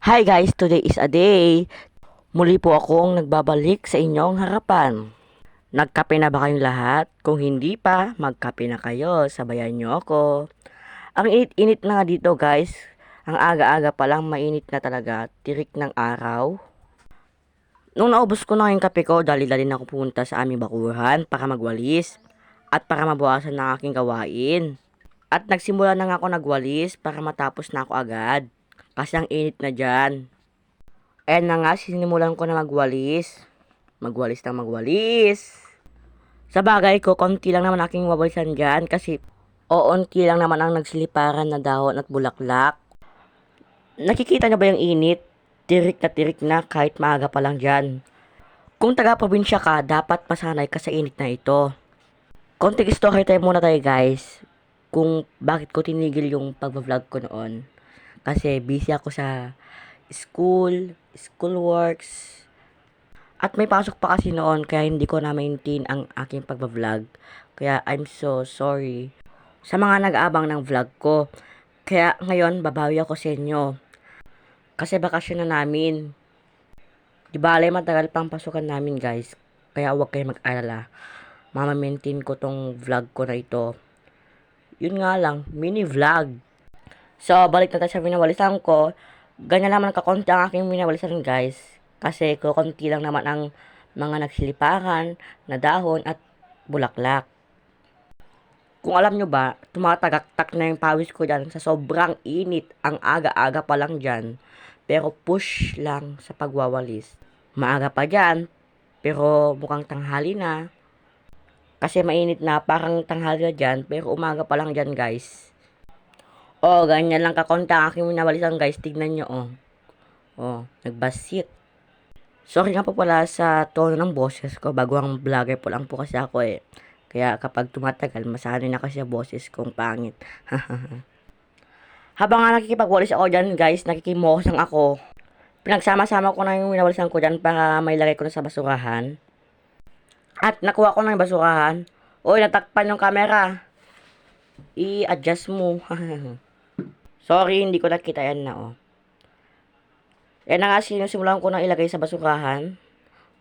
Hi guys, today is a day. Muli po akong nagbabalik sa inyong harapan. Nagkape na ba kayong lahat? Kung hindi pa, magkape na kayo. Sabayan nyo ako. Ang init-init na nga dito guys. Ang aga-aga pa lang mainit na talaga. Tirik ng araw. Nung naubos ko na yung kape ko, dali-dali na ako pumunta sa aming bakuran para magwalis at para mabawasan ng aking gawain. At nagsimula na nga ako nagwalis para matapos na ako agad. Kasi ang init na dyan. Ayan na nga, sinimulan ko na magwalis. Magwalis ng magwalis. Sa bagay ko, konti lang naman aking wawalisan dyan kasi oonti lang naman ang nagsiliparan na dahon at bulaklak. Nakikita niyo ba yung init? Tirik na kahit maaga pa lang dyan. Kung taga-probinsya ka, dapat masanay ka sa init na ito. Konting story time muna tayo guys. Kung bakit ko tinigil yung pag-vlog ko noon. Kasi busy ako sa school works. At may pasok pa kasi noon kaya hindi ko na-maintain ang aking pagbablog. Kaya I'm so sorry sa mga nag-aabang ng vlog ko. Kaya ngayon babawi ako sa inyo. Kasi bakasyon na namin. Di bale matagal pang pasukan namin guys. Kaya huwag kayo mag-alala. Mama-maintain ko tong vlog ko na ito. Yun nga lang, mini vlog. So, balik na tayo sa winawalisan ko. Ganyan naman kakonti ang aking winawalisan guys. Kasi kukunti lang naman ang mga nagsiliparan na dahon at bulaklak. Kung alam nyo ba, tumatagaktak na yung pawis ko dyan sa sobrang init. Ang aga-aga pa lang dyan. Pero push lang sa pagwawalis. Maaga pa dyan, pero mukhang tanghali na. Kasi mainit na, parang tanghali na dyan, pero umaga pa lang dyan guys. Oh, ganyan lang kakonti ang aking winawalisan guys. Tignan nyo oh. Oh, nagbasit. Sorry nga po pala sa tono ng boses ko. Baguang vlogger po lang po kasi ako eh. Kaya kapag tumatagal, masanay na kasi sa boses kong pangit. Habang nga nakikipagwalis ako dyan guys, nakikimosang ako. Pinagsama-sama ko na yung winawalisan ko dyan para may lagay ko na sa basurahan. At nakuha ko na yung basurahan. Uy, natakpan yung camera. I-adjust mo. Sorry, hindi ko nakita yan na oh. Yan na nga sinusimulan ko na ilagay sa basurahan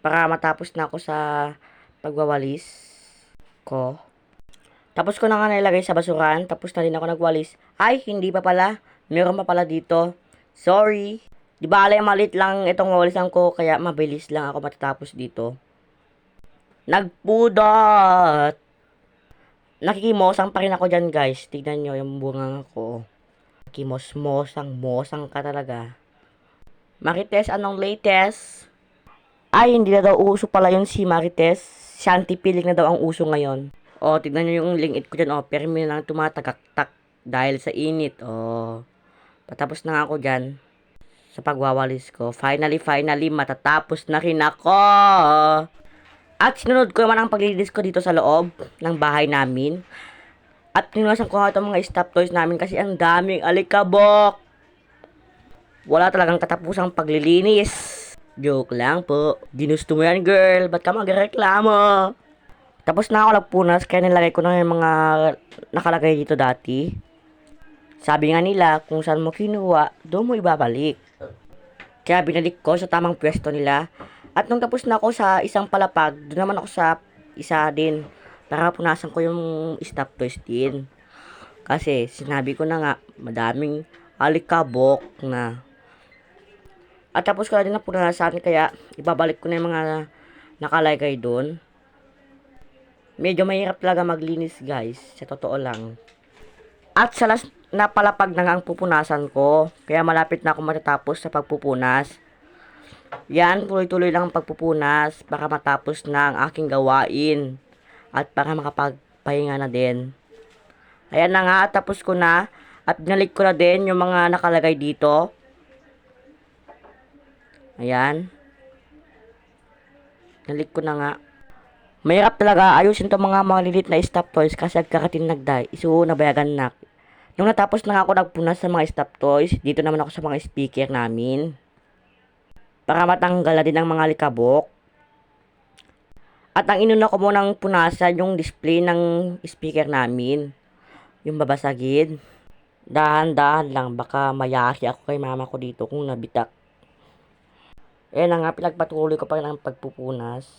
para matapos na ako sa pagwawalis ko. Tapos ko na nga nilagay sa basurahan, tapos na rin ako nagwalis. Ay, hindi pa pala. Meron pa pala dito. Sorry. Di ba alay malit lang itong wawalisan ko, kaya mabilis lang ako matatapos dito. Nagpudot! Nakikimosang pa rin ako dyan guys. Tignan nyo yung bunga ko. Nakikimosmosang ka talaga. Marites, anong latest? Ay, hindi na daw uso pala yun si Marites. Shanty peeling na daw ang uso ngayon. O, tignan nyo yung lingit ko dyan. O, pero may lang tumatagaktak dahil sa init. O, patapos na nga ako dyan sa pagwawalis ko. Finally, matatapos na rin ako. At sinunod ko naman ang paglilinis ko dito sa loob ng bahay namin. At pinunasan ko nga itong mga stuffed toys namin kasi ang daming alikabok. Wala talagang katapusang paglilinis. Joke lang po. Ginusto mo yan girl. Ba't ka magreklamo? Tapos na ako nagpunas kaya nilagay ko na yung mga nakalagay dito dati. Sabi nga nila kung saan mo kinuha, doon mo ibabalik. Kaya binalik ko sa tamang pwesto nila. At nung tapos na ako sa isang palapag, doon naman ako sa isa din. Para punasan ko yung stuffed toys din. Kasi sinabi ko na nga, madaming alikabok na. At tapos ko na din na punasan kaya ibabalik ko na yung mga nakalagay doon. Medyo mahirap talaga maglinis guys, sa totoo lang. At sa last na palapag na nga ang pupunasan ko, kaya malapit na ako matatapos sa pagpupunas. Yan, tuloy-tuloy lang ang pagpupunas para matapos na ang aking gawain. At para makapagpahinga na din. Ayan na nga, tapos ko na. At binalik ko na din yung mga nakalagay dito. Ayan. Nalik ko na nga. Mahirap talaga ayusin itong mga malilit na stuffed toys kasi agkakatinagday. Isu nabayagan na. Nung natapos na ako nagpunas sa mga stuffed toys, dito naman ako sa mga speaker namin. Para matanggal na din ang mga likabok. At ang inuna ko munang punasan yung display ng speaker namin. Yung babasagin. Dahan-dahan lang, baka mayari ako kay mama ko dito kung nabitak. Na nga, pinagpatuloy ko pa rin ang pagpupunas.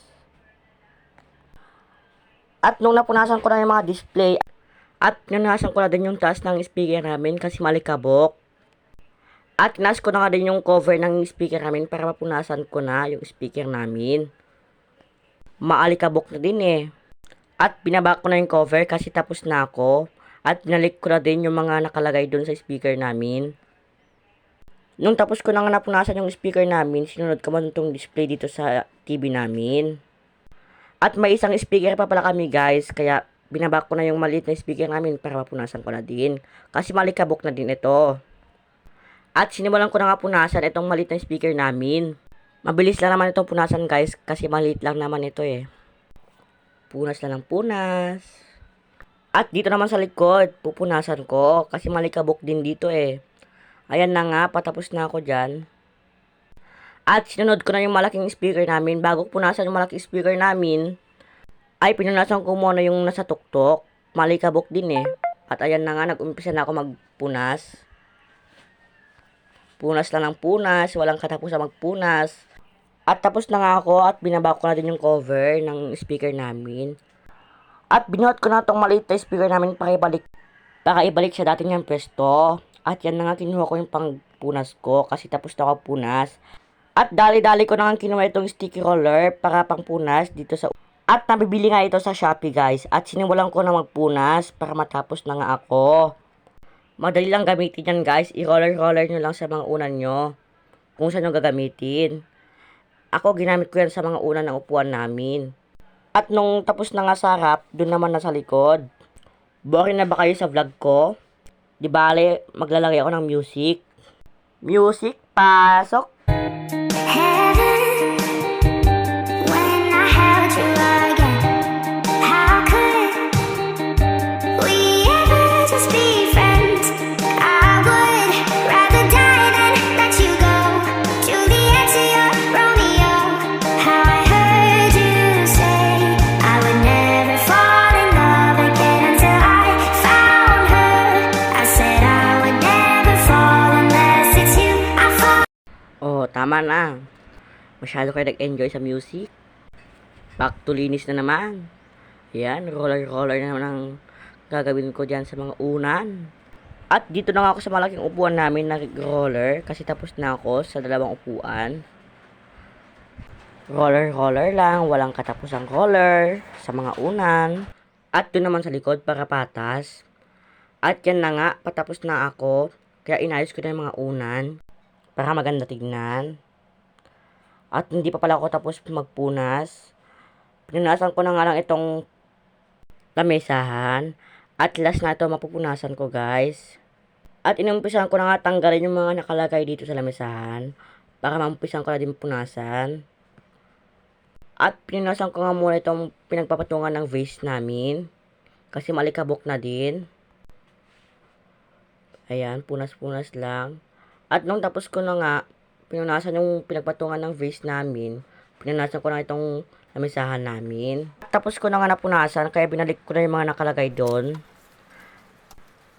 At nung napunasan ko na yung mga display, at pinunasan ko na din yung taas ng speaker namin kasi malikabok. At tinas ko na nga din yung cover ng speaker namin para mapunasan ko na yung speaker namin. Maalikabok na din eh. At binaba ko na yung cover kasi tapos na ako. At binalik ko na din yung mga nakalagay dun sa speaker namin. Nung tapos ko na nga napunasan yung speaker namin, sinunod ko man itong display dito sa TV namin. At may isang speaker pa pala kami guys, kaya binaba ko na yung maliit na speaker namin para mapunasan ko na din. Kasi malikabok na din ito. At sinimulan ko na nga punasan itong maliit na speaker namin. Mabilis lang naman itong punasan guys, kasi maliit lang naman ito eh. Punas lang ng punas. At dito naman sa likod, pupunasan ko kasi malikabok din dito eh. Ayan na nga, patapos na ako dyan. At sinunod ko na yung malaking speaker namin. Bago punasan yung malaking speaker namin, ay pinunasan ko muna yung nasa tuktok. Malikabok din eh. At ayan na nga, nag-umpisa na ako magpunas. Punas lang ng punas, walang katapusan magpunas. At tapos na nga ako at binaba ko na din yung cover ng speaker namin. At binuhat ko na itong maliit na speaker namin para ibalik sa dating niyang pwesto. At yan na nga, kinuha ko yung pangpunas ko kasi tapos na ako punas. At dali-dali ko na nga kinuha itong sticky roller para pangpunas dito sa... At nabibili nga ito sa Shopee guys. At sinimulan ko na magpunas para matapos na nga ako. Madali lang gamitin yan guys. I-roller-roller nyo lang sa mga unan nyo. Kung saan nyo gagamitin. Ako ginamit ko yan sa mga unan ng upuan namin. At nung tapos na nga sa harap, dun naman na sa likod. Boring na ba kayo sa vlog ko? Di bale, maglalagay ako ng music. Music, pasok! Oh, tama na. Masyado kayo nag-enjoy sa music. Back to linis na naman. Yan, roller-roller na naman ang gagawin ko dyan sa mga unan. At dito na nga ako sa malaking upuan namin na roller kasi tapos na ako sa dalawang upuan. Roller-roller lang, walang katapusang roller sa mga unan. At doon naman sa likod para patas. At yan na nga, patapos na ako. Kaya inayos ko na yung mga unan para maganda tignan. At hindi pa pala ako tapos magpunas. Pinunasan ko na nga lang itong lamesahan. At last na ito mapupunasan ko guys. At inumpisan ko na nga tanggalin yung mga nakalagay dito sa lamesahan. Para maumpisan ko na din punasan. At pinunasan ko nga muna itong pinagpapatungan ng vase namin. Kasi malikabok na din. Ayan, punas-punas lang. At nung tapos ko na nga, pinunasan yung pinagpatungan ng vase namin. Pinunasan ko na itong lamisahan namin. At tapos ko na nga napunasan, kaya binalik ko na yung mga nakalagay doon.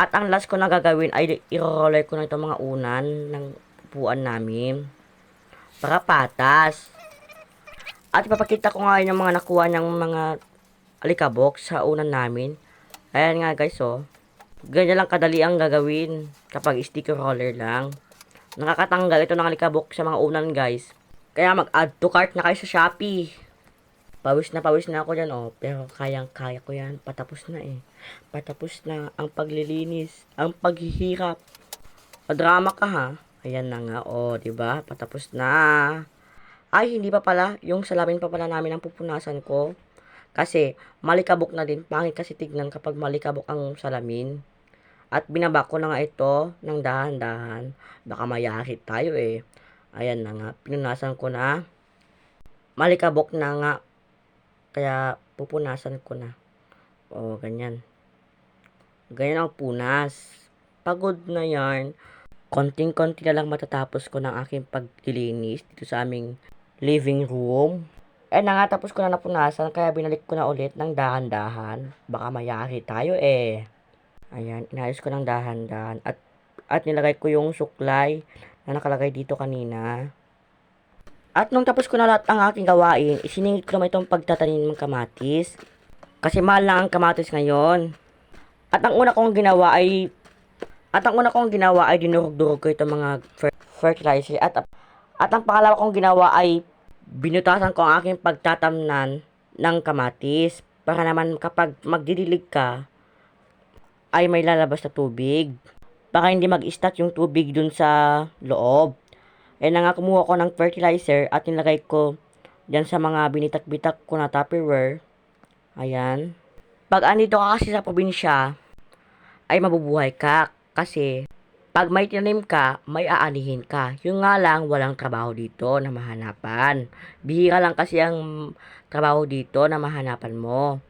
At ang last ko na gagawin ay i-roller ko na itong mga unan ng upuan namin. Para patas. At ipapakita ko nga yung mga nakuha niyang mga alikabok sa unan namin. Ayan nga guys oh. Ganyan lang kadali ang gagawin kapag sticker roller lang. Nakakatanggal ito ng alikabok sa mga unan guys. Kaya mag-add to cart na kayo sa Shopee. Pawis na ako dyan oh. Pero kaya ko yan. Patapos na eh. Patapos na ang paglilinis. Ang paghihirap. Madrama ka ha. Ayan na nga oh. Diba? Patapos na. Ay hindi pa pala. Yung salamin pa pala namin ang pupunasan ko. Kasi malikabok na din. Pangit kasi tignan kapag malikabok ang salamin. At binaba ko na nga ito ng dahan-dahan. Baka mayakit tayo eh. Ayan na nga. Pinunasan ko na. Malikabok na nga. Kaya pupunasan ko na. O, ganyan. Ganyan ang punas. Pagod na yan. Konting-konti na lang matatapos ko ng aking paglilinis dito sa aming living room. Na nga, tapos ko na napunasan. Kaya binalik ko na ulit ng dahan-dahan. Baka mayakit tayo eh. Ayan, inayos ko ng dahan-dahan at nilagay ko yung suklay na nakalagay dito kanina. At nung tapos ko na lahat ang aking gawain, isiningit ko naman itong pagtatanim ng kamatis. Kasi mahal lang ang kamatis ngayon. At ang una kong ginawa ay dinurog-durog ko itong mga fertilizer at ang pangalawa kong ginawa ay binutasan ko ang aking pagtatamnan ng kamatis para naman kapag magdidilig ka ay may lalabas na tubig para hindi mag-stat yung tubig dun sa loob. Ayan na nga, kumuha ko ng fertilizer at nilagay ko dyan sa mga binitak-bitak ko na Tupperware. Ayan. Pag andito ka kasi sa probinsya, ay mabubuhay ka. Kasi, pag may tinanim ka, may aanihin ka. Yung nga lang, walang trabaho dito na mahanapan. Bihira lang kasi ang trabaho dito na mahanapan mo.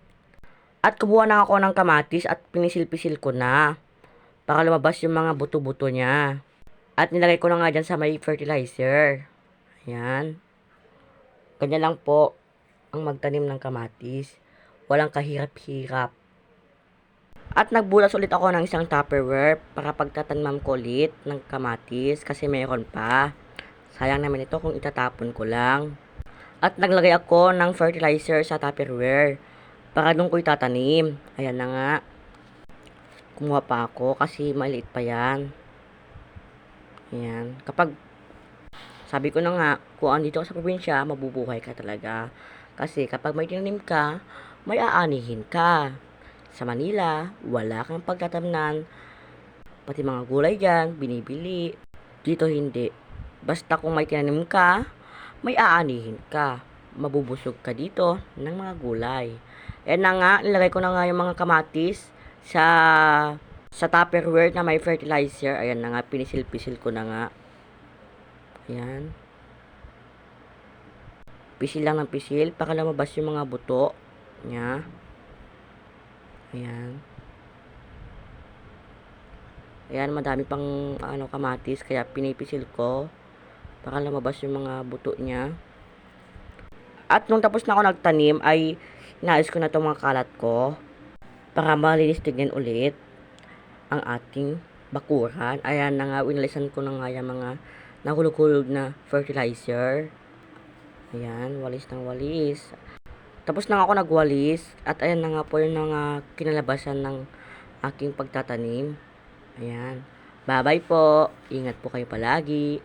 At kumuha na ako ng kamatis at pinisil-pisil ko na para lumabas yung mga buto-buto niya. At nilagay ko na nga dyan sa may fertilizer. Ayan. Ganyan lang po ang magtanim ng kamatis. Walang kahirap-hirap. At nagbulas ulit ako ng isang Tupperware para pagtatanmam ko ulit ng kamatis kasi meron pa. Sayang naman ito kung itatapon ko lang. At naglagay ako ng fertilizer sa Tupperware para doon ko itatanim. Ayan na nga. Kumuha pa ako kasi maliit pa yan. Ayan. Sabi ko na nga, kung andito ka sa probinsya, mabubuhay ka talaga. Kasi kapag may tinanim ka, may aanihin ka. Sa Manila, wala kang pagtatamnan. Pati mga gulay dyan, binibili. Dito hindi. Basta kung may tinanim ka, may aanihin ka. Mabubusog ka dito ng mga gulay. Ayan na nga, nilagay ko na nga yung mga kamatis sa Tupperware na may fertilizer. Ayan na nga, pinisil-pisil ko na nga. Ayan. Pisil lang ng pisil para lumabas yung mga buto niya. Ayan. Ayan, madami pang kamatis kaya pinipisil ko para lumabas yung mga buto niya. At nung tapos na ako nagtanim ay inaayos ko na itong mga kalat ko para malinis tignan ulit ang ating bakuran. Ayan na nga, winalisan ko na nga yung mga nahulog-hulog na fertilizer. Ayan, walis ng walis. Tapos na ako nagwalis at ayan na nga po yung mga kinalabasan ng aking pagtatanim. Ayan. Bye-bye po. Ingat po kayo palagi.